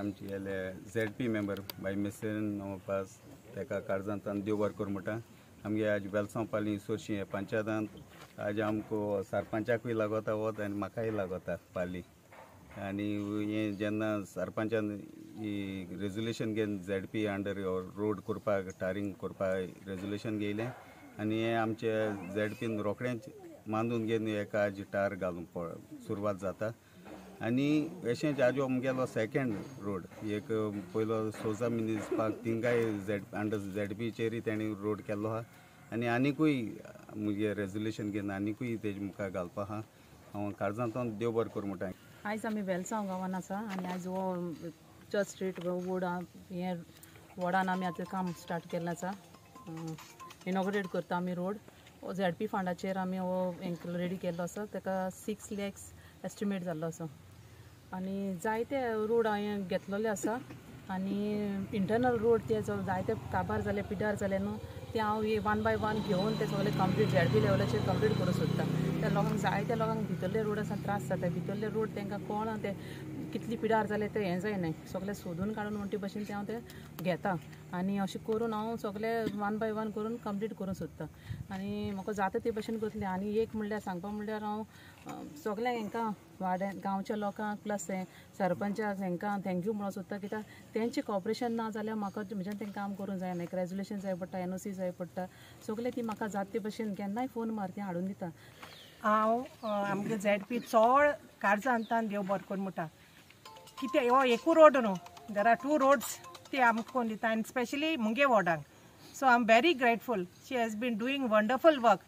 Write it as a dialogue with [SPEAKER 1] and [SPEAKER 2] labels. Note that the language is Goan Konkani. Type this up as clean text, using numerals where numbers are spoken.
[SPEAKER 1] आमचे झेड पी मेंबर बाय मिसेन नोपास तेका काळजांतान देव बरें करूं म्हणटा. आमगे आज वेलसांव पाली सोरशी हे पंचायतांत आज आमकां सरपंचाकूय लागता वत आनी म्हाकाय लागता पाली. आनी हें जेन्ना सरपंचान ही रेजोल्युशन घेवन झेड पी अंडर रोड करपाक टारींग करपाक रेजोल्युशन घेयलें आनी हें आमचे झेड पीन रोखडेंच मांदून घेवन एका आज टार घालूंक सुरवात जाता. आनी अशेंच आज आमगेलो सेकेंड रोड एक पयलो सोजा मिनीस पार्क थिंगाय झेड अंडर झेड पीचेरय तेणी रोड केल्लो आहा आनी आनिकूय मुगे रेजोल्युशन घेवन आनिकूय तेजे मुखार घालपा आहा. हांव काळजांतल्यान देव बरें करूं म्हणटा.
[SPEAKER 2] आयज आमी वेलसांव गांवान आसा आनी आयज हो चर्च स्ट्रीट वोड हे वॉर्डान आमी आतां काम स्टार्ट केल्लें आसा. इनॉग्रेट करता आमी रोड. हो झेड पी फंडाचेर आमी हो रेडी केल्लो आसा. ताका 6 लॅक्स एस्टिमेट जाल्लो आसा आनी जायते रोड हांवें घेतलेले आसा आनी इंटरनल रोड ते जायते काबार जाले पिड्ड्यार जाले न्हू ते हांव वन बाय वन घेवन ते सगळे कंप्लीट झेड पी लेवलाचेर कंप्लीट करूंक सोदता. त्या लोकांक जायत्या लोकांक भितरले रोड आसा त्रास जाता. भितरले रोड तांकां कोण ते कितली पिड्ड्यार जाले ते हें जायना सगळे सोदून काडून म्हणटे भशेन ते हांव ते घेता आनी अशें करून हांव सगळे वन बाय वन करून कंप्लीट करूंक सोदता आनी म्हाका जाता ते भशेन करतलें. आनी एक म्हणल्यार सांगपा म्हणल्यार हांव सगळ्यांक हांकां वाड्या गांवच्या लोकांक प्लस हें सरपंचाक हांकां thank you म्हणूंक सोदता कित्याक तेंचें कॉपरेशन ना जाल्यार म्हाका म्हज्यान तें काम करूंक जायना. एक रेजोल्युशन जाय पडटा, एनओसी जाय पडटा, सगळें ती म्हाका जाता ते भशेन केन्नाय फोन मार ती हाडून दिता.
[SPEAKER 3] हांव आमगे झेड पी चड काळजांतान देव बरें करूं म्हणटा. कितें हो एकू रोड न्हू, there are 2 roads ते आमकां कोण दिता आनी स्पेशली मुगे वॉर्डांक. So I am very grateful. She has been doing wonderful work.